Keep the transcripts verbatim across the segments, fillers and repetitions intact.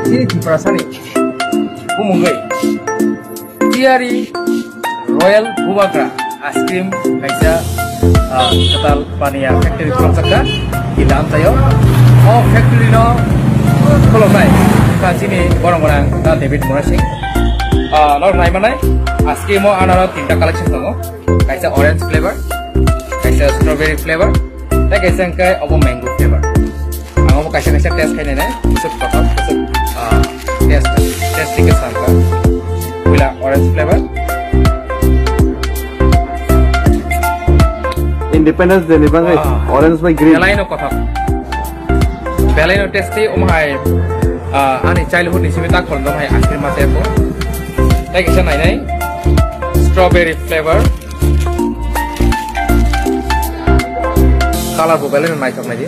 Chini Tiprasani bumungwi tiyari Royal Bubagra ice cream kaisa, ah, kwtal paniya factory khulokjakha Gita amchaio. O factory no khuloknai wngkha chini borok gwnang da David Murasing. Ah, norok naimanai ice cream o anaro tinta collection tongo. Kaisa orange flavor, kaisa strawberry flavor, tei kaisa hwnkhe obo mango flavor. Ang obo kaisa kaisa test khai nainai, bwswk kothok, bwswk, ah, test, test khe samkha. Puila orange flavor. Independence Day ni bagwi ah, orange bai green. Belai no kothok. Belai no tasty, omo hai, ah, ani childhood ni simi tak khorokdom hai ice cream masa eko. Tei kisa nainai, strawberry flavor. Color bo belai no naithok naidi.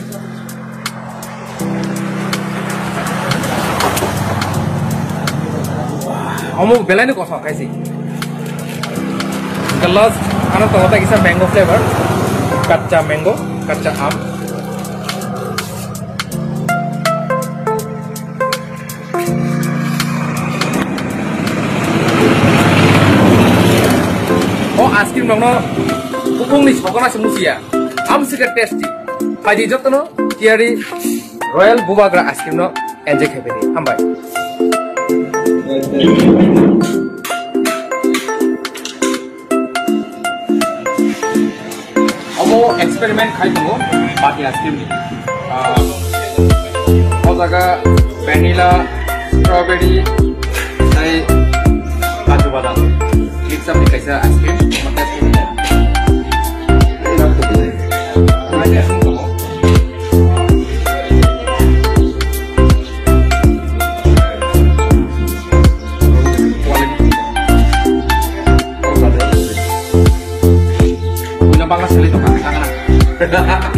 Omo belai no kothok khai si. The last, ano tongo tei kisa mango flavor, kacha mango, kacha am. O ice cream rokno bukungni sokona se musia. Amsika tasty. Phaidi jotono tiyari Royal Bubagra ice cream no enjoy khai phaidi. Hambai. Obo experiment khai tongo, bati ice cream ni. Ah, o jaga vanilla, strawberry, tei kaju badam. Mix up ni kaisa ice cream, omo test khai nai. Tei rok tong nai. Nai test tongo. Buino bangla sili tongkha, ang sakha na.